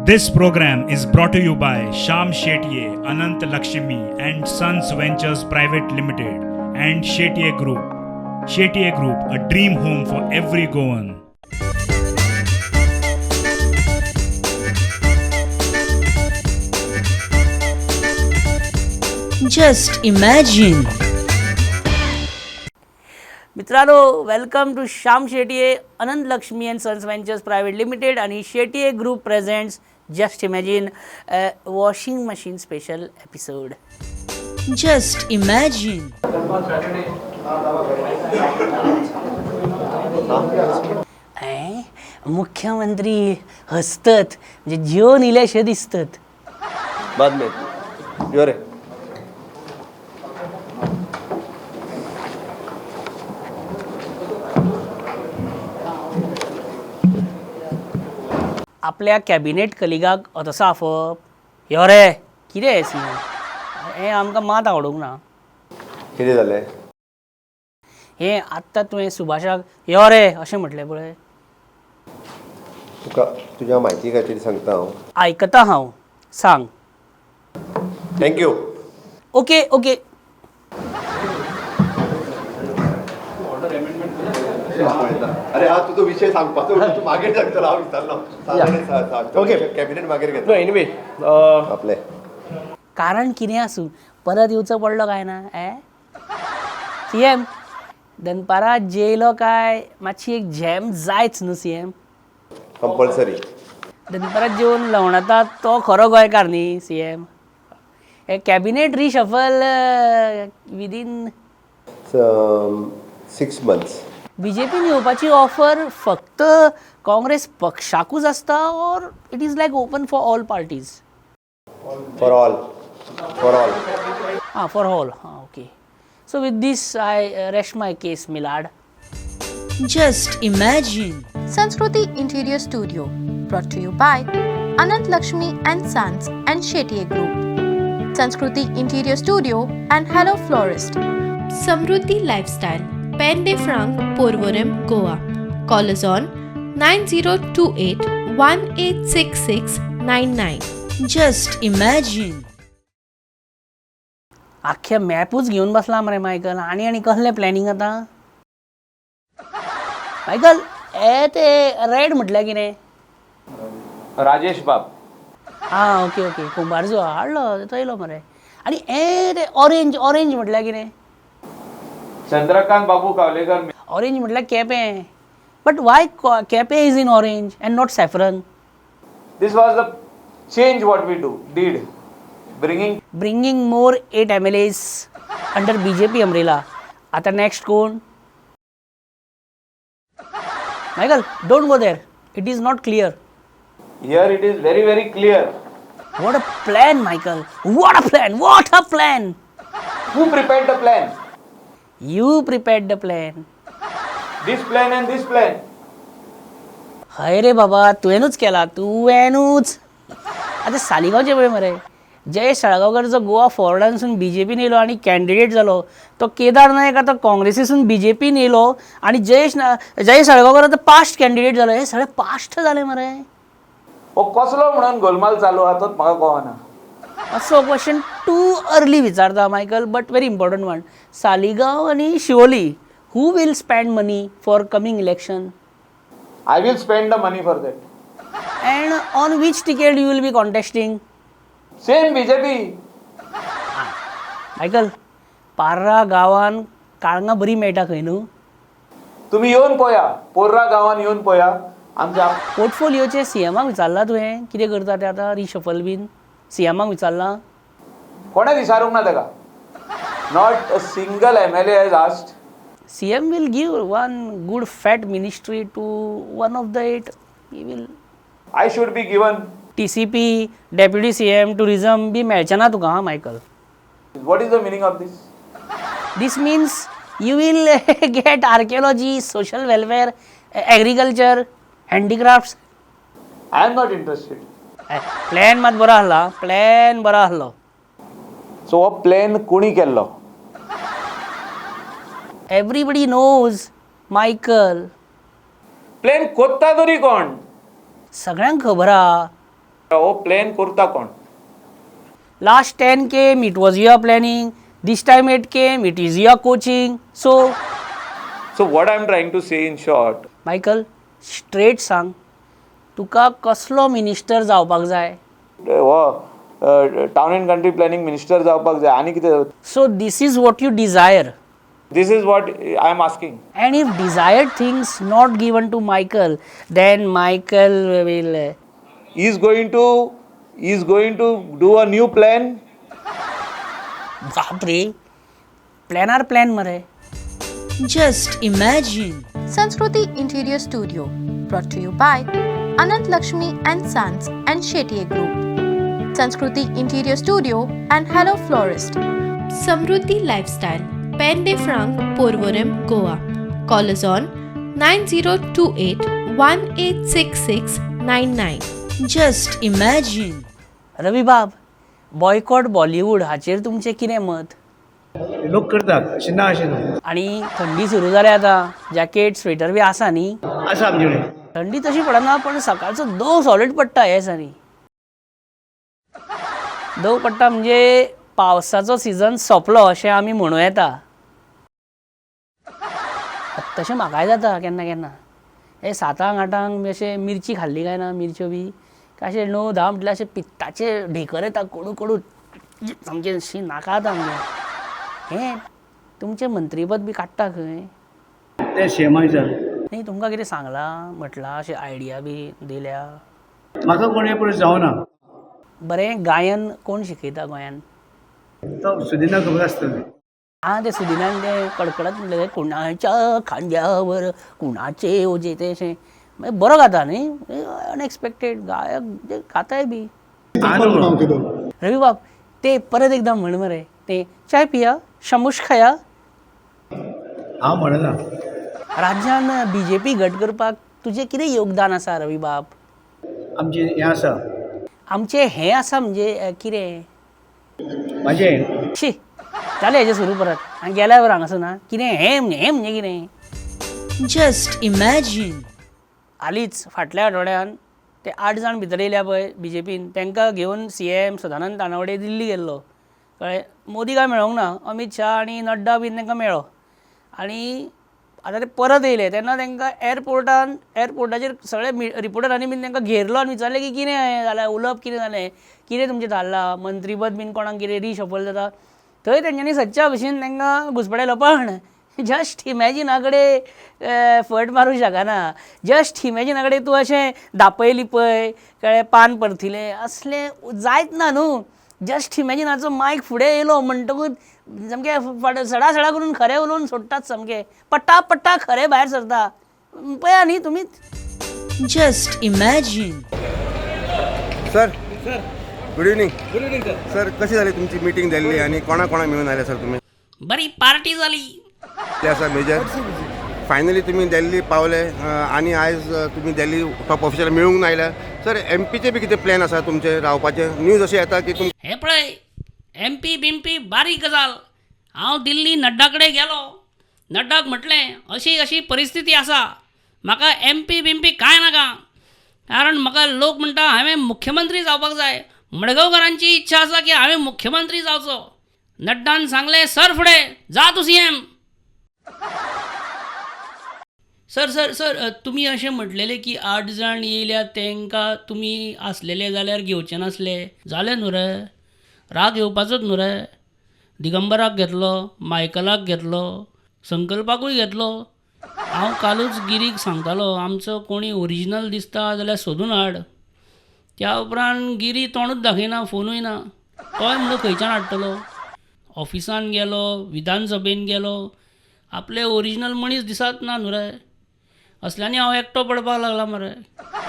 This program is brought to you by Sham Shetye, Anant Lakshmi and Sons Ventures Private Limited and Shetye Group. Shetye Group, a dream home for every Goan. Just imagine. मित्रांनो, welcome to Shyam Shetye Anant Lakshmi and sons ventures private limited आणि Shetye group presents just imagine washing machine special episode. Just imagine. मुख्यमंत्री हसतत म्हणजे जेवन इलेशे दिसतत. बाद में यो रे. आपल्या कॅबिनेट कलिगाक तसो आफोवप, यो रे, कितें हें सीन, हें आमकां मात आवडूंक ना. कितें जालें? हें आत्तां तुवें सुभाषाक यो रे अशें म्हटलें पळय. तुका तुज्या म्हायती खातीर सांगता हांव. आयकता हांव, सांग. Thank you. Okay okay. अरे हा तुजो विशय सांगपाचो तूं मागीर सांगतलो, हांव विचारलो. Okay. Cabinet मागीर No, घेतलो anyway, आपले. कारण कितें आसूं, परत येवचो पडलो काय ना? ए सी एम, दनपारां जेयलो काय मातशी एक झेम जायच न्हू सी एम? कंपल्सरी. दनपारां जेवन लवणाता तो खरो गोंयकार न्ही सी एम. हे कॅबिनेट रिशफल विदीन 6 months. बीजेपीन येवपाची ऑफर फक्त काँग्रेस पक्षाकूच आसता or it is like open for all parties? For all, for all. Ah, for all. Ah, okay. So with this I rest my case, milord. Just imagine. Sanskriti Interior Studio, brought to you by Anant Lakshmi and Sons and Shetye Group. Sanskriti Interior Studio and Hello Florist. Samruddhi Lifestyle, Pen de Franc, Porvorim, Goa. Call us on 9028 186699. Just imagine. आख्खे मॅपूच घेवन बसला मरे Michael. आनी आनी कसलें planning आतां Michael? हे ते रेड म्हटल्यार कितें? राजेश बाब. आं, ओके ओके, कुंभारजुआ हाडलो तो येयलो मरे. आनी हे ते ऑरेंज, ऑरेंज म्हटल्यार कितें? चंद्रकांत बाबू कावलेकर. ऑरेंज म्हटल्यार Quepem, but why Quepem is in orange and not saffron? This was the change what we do did, bringing bringing more eight MLAs under BJP umbrella. आता नेक्स्ट कोण? Michael, don't go there, it is not clear. Here it is very very clear. What a plan, Michael, what a plan, what a plan. Who prepared the plan? You prepared the plan. This plan and this plan. हय रे बाबा, तुवेंनूच केला, तुवेंनूच. आतां सालिगांवचें पळय मरे, जयेश साळगांवकर जो गोवा फॉरवर्डानसून बीजेपीन येयलो आनी कॅन्डिडेट जालो, तो केदार नायक आतां काँग्रेसीसून बीजेपीन येयलो आनी जयेश साळगांवकर आतां पास्ट कॅन्डिडेट जालो. हे सगळे पास्ट जाले मरे. हो कसलो म्हणून गोलमाल चालू आहा तोच म्हाका कळना. असो क्वेश्चन टू अर्ली विचारता Michael, but very important one. Saligao आनी Siolim, who will spend money for coming election? I will spend the money for that. And on which ticket you will be contesting? Same BJP. Michael, Parra गांवान काळंगां बरी मेळटा खंय न्हू? तुमी येवन पळया, पोर्रा गांवान येवन पळया आमच्या. पोर्टफोलियोचे सीएमाक विचारलां तुवें, कितें करता ते आतां रिशफल बीन? सीएमाक विचारलां? कोणें विचारूंक ना ताका. Not a single MLA has asked. CM will give one good fat ministry to one of the eight. He will. I should be given. TCP, deputy CM, tourism B मेळचें ना तुका. हां Michael. What is the meaning of this? This means you will get archaeology, social welfare, agriculture, handicrafts. I am not interested. Plan मात बरो आसलो, plan बरो आसलो. So हो प्लॅन कोणी केल्लो? Everybody knows, Michael. Plan कोत्ता तरी कोण? सगळ्यांक खबर आहा. हो प्लॅन करता कोण? Last 10 came, it was your planning. This time 8 came, it is your coaching. So So what I am trying to say in short, Michael, straight सांग, तुका कसलो मिनिस्टर जावपाक जाय? हो town and country planning minister जावपाक जाय आनी कितें. So this is what you desire. This is what I am asking. And if desired things not given to Michael, then Michael will Is going to do a new plan. बापरे, प्लॅनार plan मरे. Just imagine. Sanskriti Interior Studio, brought to you by Anant Lakshmi and Sons and Shetye Group. Sanskriti Interior Studio and Hello Florist. Samruddhi Lifestyle, Pen de Franc, Porvorim, Goa. Call us on 9028 186699. Just imagine. रवीबाब, boycott Bollywood हाचेर तुमचें कितें मत? लोक करतात, अशें ना, अशें न्हू. आनी थंडी सुरू जाल्या आतां, जॅकेट स्वेटर बी आसा न्ही? आसा आमचे कडेन. थंडी तशी पडना, पण सकाळचो दव सॉलीड पडटा हे दिसांनी. दव पडटा म्हणजे पावसाचो सिजन सोंपलो अशें आमी म्हणूं येता. तशें म्हाकाय जाता केन्ना केन्ना. हे सातांक आठांक बी अशें मिरची खाल्ली काय ना, मिरच्यो बी काय अशें 9-10 म्हटल्यार अशें पित्ताचे ढेकर येता कोडू कोडू सामकें, शी, नाका जाता आमगें. हें तुमचें मंत्रीपद बी काडटा खंय. तें सीएमा विचार. न्ही, तुमकां कितें सांगलां म्हटलां, अशें आयडिया बी दिल्या? म्हाका कोण एप्रोच जावना. बरें गायन कोण शिकयता गोंयान? तो सुदिना खबर आसतलें. आं, तें सुदिनान तें कडकडत म्हणलें, कुणाच्या खांद्यावर कुणाचे ओजे, तें अशें मागीर बरो गाता न्ही. अनएक्सपेक्टेड गायक जे गाताय बी. रवी बाब, ते परत एकदा म्हण मरे, ते चाय पिया शमुश खाया. हांव म्हणना. राज्यान बीजेपी घट करपाक तुजें कितें योगदान आसा, रवी बाब? आमचें हें आसा. आमचें हें आसा म्हणजे कितें? म्हाजें. शी, जालें हेजें सुरू परत. आनी गेल्या बरें हांगासर ना कितें हें म्हणजे, हें म्हणजे कितें? Just imagine. हालींच फाटल्या आठवड्यान ते 8 जाण भितर येयल्या पळय बीजेपीन, तांकां घेवन सीएम सदानंद तानावडे दिल्ली गेल्लो, कळ्ळें? मोदी काय मेळोंक ना, अमीत शाह आनी नड्डा बीन तांकां मेळ्ळो. आनी आतां ते परत येयले तेन्ना तांकां एअरपोर्टाचेर सगळे रिपोर्टरांनी बीन तांकां घेरलो आनी विचारलें की कितें जालें, उलोवप कितें जालें, कितें तुमचें थारलां, मंत्रीपद बीन कोणाक कितें रिशफल जाता. थंय तेंच्यांनी सदच्या भशेन तांकां घुसपडायलो. पण जस्ट इमॅजिना कडेन फट मारूंक शकना. जस्ट इमॅजिना कडेन तूं अशें दापय लिपय, कळ्ळें, पान परथिलें असलें जायत ना न्हू. जस्ट इमॅजिनाचो मायक फुडें येयलो म्हणटकूच सामकें सडा सडा करून खरें उलोवन सोडटात, सामकें पट्टा पट्टा खरें भायर सरता. पळया न्ही तुमीच. Just imagine. Sir, good evening. Good evening sir. Sir, कशी झाली तुमची मिटींग जाल्ली आणि कोणा कोणा मिळून आले सर तुम्ही? बरी पार्टी जाली. ते आसा मेजर. फायनली तुमी दिल्ली पावले आनी आयज तुमी दिल्ली टॉप ऑफिसर मेळूंक आयल्या. सर, एमपीचे बी कितें प्लॅन आसा तुमचे रावपाचे? न्यूज अशें येता की तुम हे पळय, एमपी बिमपी बारीक गजाल. हांव दिल्ली नड्डा कडेन गेलो. नड्डाक म्हटलें, अशी अशी परिस्थिती आसा, म्हाका एमपी बिमपी कांय नाका, कारण म्हाका लोक म्हणटा हांवें मुख्यमंत्री जावपाक जाय. मडगांवकारांची इच्छा आसा की हांवें मुख्यमंत्री जावचो. नड्डान सांगलें, सर फुडें जा तूं सीएम. सर सर सर, तुमी अशें म्हटलेलें की 8 जाण येयल्या तांकां तुमी आसलेले जाल्यार घेवचे नासले. जालें न्हू रे, राग येवपाचोच न्हू रे. दिगंबराक घेतलो, मायकलाक घेतलो, संकल्पाकूय घेतलो. हांव कालूच गिरीक सांगतालो, आमचो कोणी ओरिजिनल दिसता जाल्यार सोदून हाड. त्या उपरांत गिरी तोंडूच दाखयना, फोनूय ना. तोय म्हणून खंयच्यान हाडटलो? ऑफिसान गेलो, विधानसभेन गेलो, आपले ओरिजिनल मनीस दिसत ना न्हू रे. असल्यांनी हांव एकटो पडपाक लागला मरे,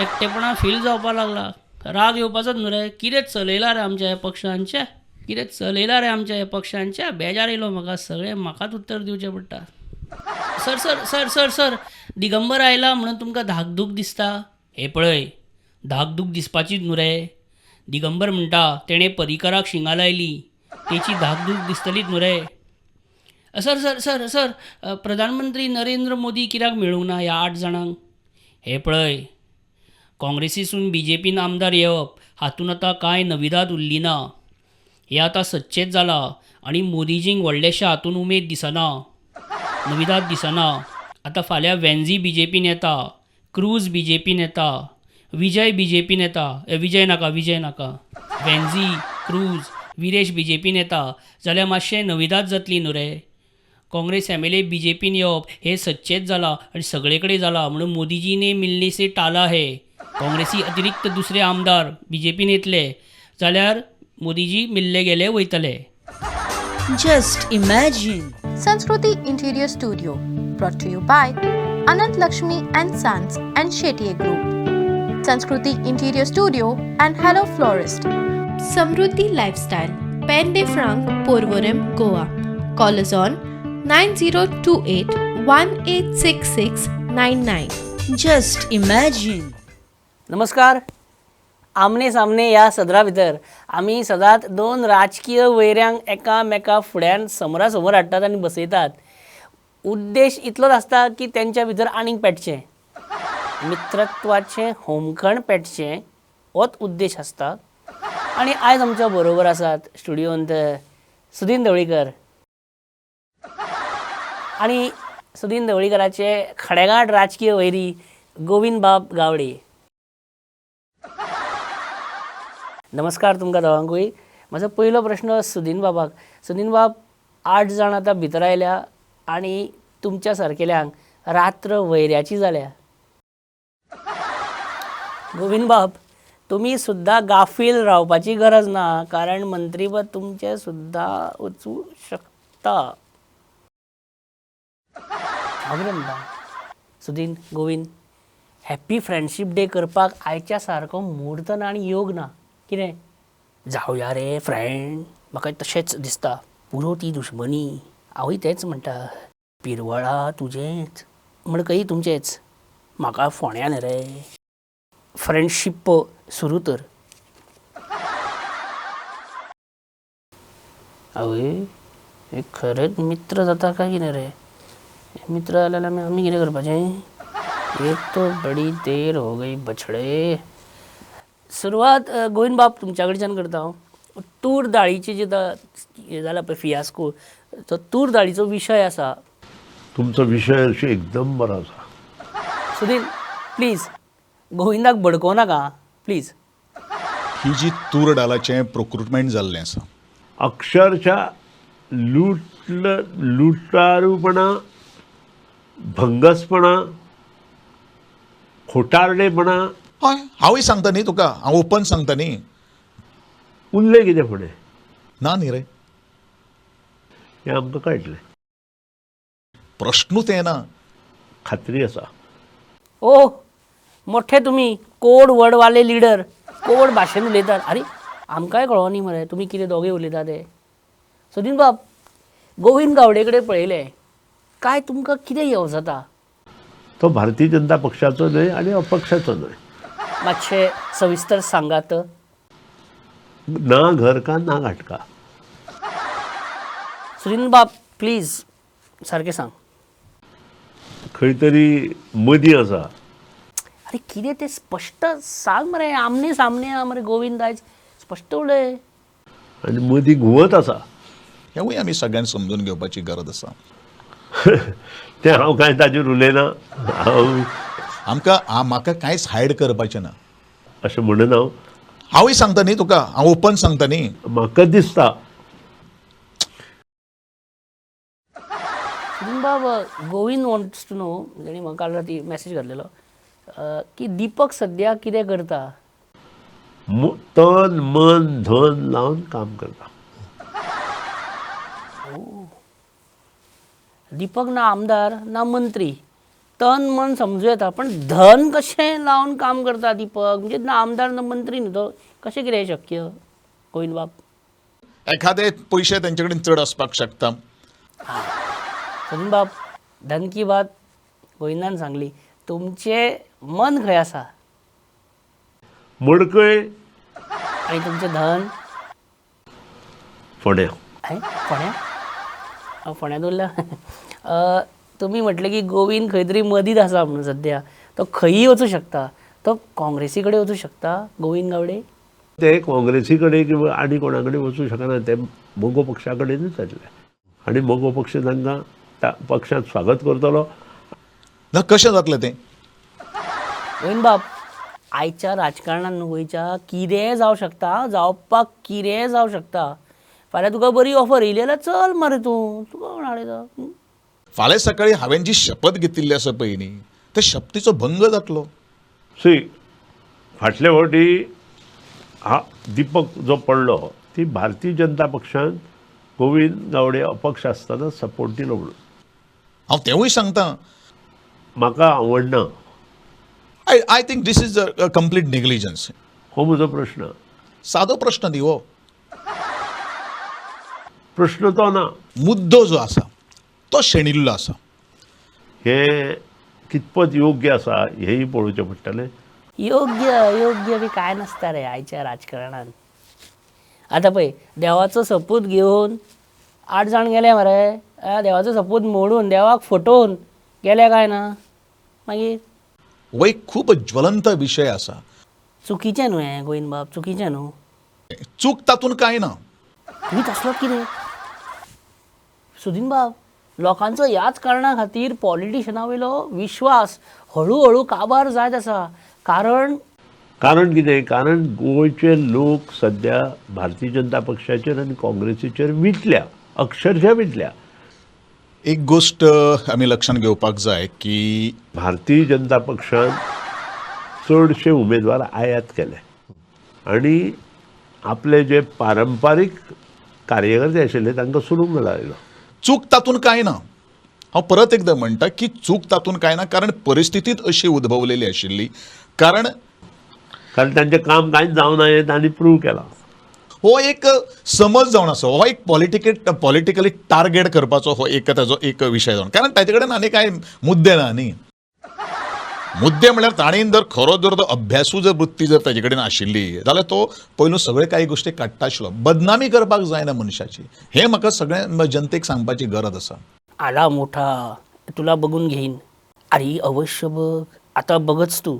एकटेपणा फील जावपाक लागला. राग येवपाचोच न्हू रे. कितें चलयलां रे आमच्या ह्या पक्षान, छे, कितें चलयलां रे आमच्या ह्या पक्षान, छे. बेजार येयलो म्हाका, सगळें म्हाकाच उत्तर दिवचें पडटा. Sir sir sir sir sir, Digambar आयला म्हणून तुमकां धाकधूक दिसता? हें पळय, धाकधूक दिसपाचीच न्हू रे. दिगंबर म्हणटा तेणें पर्रीकराक शिंगां लायली, तेची धाकधूक दिसतलीच न्हू रे. सर सर सर सर, प्रधानमंत्री नरेंद्र मोदी कित्याक मेळूंक ना ह्या 8 जाणांक? हें पळय. काँग्रेसीसून बीजेपीन आमदार येवप हातूंत आतां कांय नविदाद उरली ना. हें आतां सदचेंच जालां आनी मोदीजींक व्हडलेशें हातूंत उमेद दिसना, नविदाद दिसना. आतां फाल्यां वेन्झी बीजेपीन येता, क्रूज बीजेपीन येता, विजय बीजेपीन येता, विजय नाका, विजय नाका, वेन्झी, क्रूज, विरेश बीजेपीन येता जाल्यार मातशें नविदाद जातली न्हू रे. काँग्रेस एमएलए बीजेपीन येवप हें सदचेंच जालां आनी सगळे कडेन जालां म्हणून मोदीजीने मिलने से टाला है. काँग्रेसी अतिरिक्त दुसरे आमदार बीजेपीन येतले जाल्यार मोदीजी मिल्ले गेले वयतले. Just imagine. Sanskriti Interior Studio, brought to you by Anant Lakshmi and Sons and Shetye Group. Sanskriti Interior Studio and Hello Florist. Samruddhi Lifestyle, Pen de Franc, Porvorim, Goa. Call us on 9028 186699. Just imagine. नमस्कार. आमने सामने ह्या सदरा भितर आमी सदांच दोन राजकीय वैऱ्यांक एकामेका फुड्यान समोरा समोर हाडटात आनी बसयतात. उद्देश इतलोच आसता की तेंच्या भितर आनीक पेटचें, मित्रत्वाचें होमखण पेटचें, होच उद्देश आसता. आनी आयज आमच्या बरोबर आसात स्टुडियोंत सुदीन ढवळीकर आनी सुदीन ढवळीकराचे खडेगांठ राजकीय वैरी गोविंद बाब गावडे. नमस्कार तुमकां दोगांकूय. म्हजो पयलो प्रश्न सुदीन बाबाक. सुदीन बाब, 8 जाण आतां भितर आयल्या आनी तुमच्या सारकेल्यांक रात्र वैऱ्याची जाल्या. गोविंद बाब, तुमी सुद्दां गाफील रावपाची गरज ना, कारण मंत्रीपद तुमचें सुद्दां वचूं शकता. हांव कितें म्हणटा Sudin, Govind, happy friendship day करपाक आयच्या सारको म्हूर्त ना आनी योग ना. कितें जावया रे फ्रेंड, म्हाका तशेंच दिसता. पुरो ती दुश्मनी. हांवूय तेंच म्हणटा, पिरवळा तुजेंच, मडकय तुमचेंच, म्हाका फोंड्या न्ही रे. फ्रेंडशीप सुरू तर. आवय, हे खरेंच मित्र जाता काय कितें रे? मित्र जाल्यार आमी कितें करपाचें? एक तो बडी देर हो गई बछडे. सुरवात गोविंद बाब तुमच्या कडच्यान करता हांव. तूर दाळीची जी जाला पळय फियास्को, तो तूर दाळीचो विशय आसा. तुमचो विशय अशी एकदम बरो आसा. सुदीन प्लीज गोविंदाक भडकोव नाका प्लीज. ही जी तूर डालाचें प्रोक्रुटमेंट जाल्लें आसा, अक्षरशः लुटारूपणा, भंगसपणा, खोटारडेपणा. हय, हांवूय सांगता न्ही तुका, हांव ओपन सांगता न्ही. उरलें कितें फुडें ना न्ही रे, हें आमकां कळटलें. प्रश्नूच येना. खात्री आसा. ओ मोठे तुमी कोड वर्डवाले लिडर, कोड भाशेन उलयतात. आरे आमकांय कळो न्ही मरे तुमी कितें दोगे उलयतात ते. सुदीन बाब, गोविंद गावडे कडेन पळयलें काय तुमकां कितें येवजता? तो भारतीय जनता पक्षाचो न्हय आनी अपक्षाचो न्हय. मातशें सविस्तर सांगात. ना घर का ना घाट का. सुदीन बाब प्लीज सारकें सांग. खंय तरी मदीं आसा. अरे कितें तें स्पश्ट सांग मरे. आमने सामने आहा मरे गोविंद, आयज स्पश्ट उलय. आनी मदीं घुंवत आसा. हेंवूय आमी सगळ्यांनी समजून घेवपाची गरज आसा. तें हांव कांय ताजेर उलयना. हांव आमकां म्हाका कांयच हायड करपाचें ना अशें म्हणना हांव. हांवूय सांगता न्ही तुका, हांव ओपन सांगता न्ही. म्हाका दिसता. सुदीन बाब, गोविंद वॉन्ट्स टू नो, तेणी म्हाका काल राती मॅसेज घातलेलो की दीपक सद्या कितें करता? तन मन धन लावन काम करता. दीपक ना आमदार ना मंत्री, तन मन समजू येता, पण धन कशें लावन काम करता दीपक? म्हणजे ना आमदार ना मंत्री न्ही तो, कशें कितें शक्य गोविंद बाब? एखादे पयशे तेंचे कडेन चड आसपाक शकता. सुदीन बाब, धन की बात गोविंदान सांगली, तुमचें मन खंय आसा? मडकय. आनी तुमचें धन? फोंड्या. फोंड्या? फोंड्या दवरल्या. तुमी म्हटलें की गोविंद खंय तरी मदींच आसा म्हणून सद्या तो खंयी वचूं शकता. तो काँग्रेसी कडेन वचूं शकता गोविंद गावडे? ते काँग्रेसी कडेन किंवा आनी कोणा कडेन वचूं शकना, ते मगो पक्षा कडेनूच जातले आनी मगो पक्ष तांकां पक्षांत स्वागत करतलो. ना कशें जातलें तें? गोविंद बाब, आयच्या राजकारणान गोंयच्या कितेंय जावं शकता, जावपाक कितेंय जावं शकता. फाल्यां तुका बरी ऑफर येयली जाल्यार चल मरे तूं, तुका कोण आडयता? फाल्यां सकाळी हांवें जी शपथ घेतिल्ली आसा पळय न्ही, त्या शपथीचो भंग जातलो. सी, फाटले फावटी हा दीपक जो पडलो ती भारतीय जनता पक्षान गोविंद गावडे अपक्ष आसतना सपोर्ट दिलो म्हणून हांव तेवूय सांगता, म्हाका आवडना. I think this is a complete negligence. हो म्हजो प्रश्न, सादो प्रश्न न्ही हो प्रश्न, तो ना. मुद्दो जो आसा तो शेणिल्लो आसा. हे कितपत योग्य आसा हेंय पळोवचें पडटलें. योग्य योग्य बी काय नासता रे आयच्या राजकारणान. आतां पळय, देवाचो सपूत घेवन 8 जाण गेले मरे, देवाचो सपूत मोडून देवाक फटोवन गेले काय ना? मागीर हो एक खूब ज्वलंत विशय आसा. चुकीचें न्हू हें गोविंद बाब, चुकीचें न्हू. चूक तातूंत कांय ना. तुमी तसलो कितें सुदीन बाब, लोकांचो ह्याच कारणा खातीर पॉलिटिशना वयलो विश्वास हळू हळू काबार जायत आसा. कारण कारण कितें? कारण गोंयचे लोक सद्या भारतीय जनता पक्षाचेर आनी काँग्रेसीचेर विटल्या, अक्षरशा विटल्या. एक गोश्ट आमी लक्षांत घेवपाक जाय की भारतीय जनता पक्षान चडशे उमेदवार आयात केले आनी आपले जे पारंपारीक कार्यकर्ते आशिल्ले तांकां सुरूंग लायलो. चूक तातूंत कांय ना. हांव परत एकदां म्हणटा की चूक तातूंत कांय ना, कारण परिस्थितीच अशी उद्भवलेली आशिल्ली. कारण कारण तांचें काम कांयच जावना हें तांणी प्रूव केलां. हो एक समज जावन आसा, हो एक पॉलिटिकली टार्गेट करपाचो हो एक ताजो एक विशय जावन, कारण ताजे कडेन आनी कांय मुद्दे ना न्ही. मुद्दे म्हळ्यार ताणें जर खरो जर तो अभ्यासू जर वृत्ती जर ताजे कडेन आशिल्ली जाल्यार तो पयलू सगळे कांय गोश्टी काडटा आशिल्लो. बदनामी करपाक जायना मनशाची, हें म्हाका सगळ्या जनतेक सांगपाची गरज आसा. आला मोठा, तुला बघून घेईन. अरे अवश्य बघ, आता बघच तू.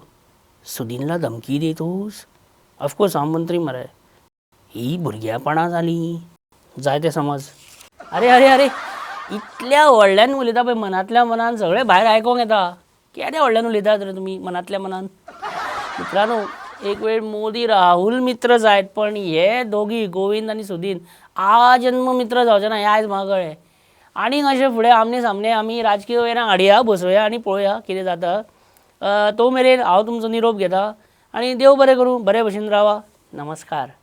सुदीनला धमकी देतोस? ऑफकोर्स हांव मंत्री मरे. ही भुरग्यापणां जालीं, जाय तें समज. अरे अरे अरे, इतल्या व्हडल्यान उलयता पळय, मनांतल्या मनान सगळें भायर आयकोंक येता. केद्या व्हडल्यान उलयतात रे तुमी मनांतल्या मनान. मित्रांनो, एक वेळ मोदी राहुल मित्र जायत, पण हे दोगी गोविंद आनी सुदीन आजन्म मित्र जावचे ना हें आयज म्हाका कळ्ळें. आनीक अशें फुडें आमने सामने आमी राजकीय वयल्यान हाडया, बसोया आनी पळोवया कितें जाता. तो मेरेन हांव तुमचो निरोप घेता आनी देव बरें करूं, बरे भशेन रावा. नमस्कार.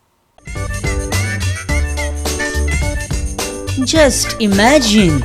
Just imagine.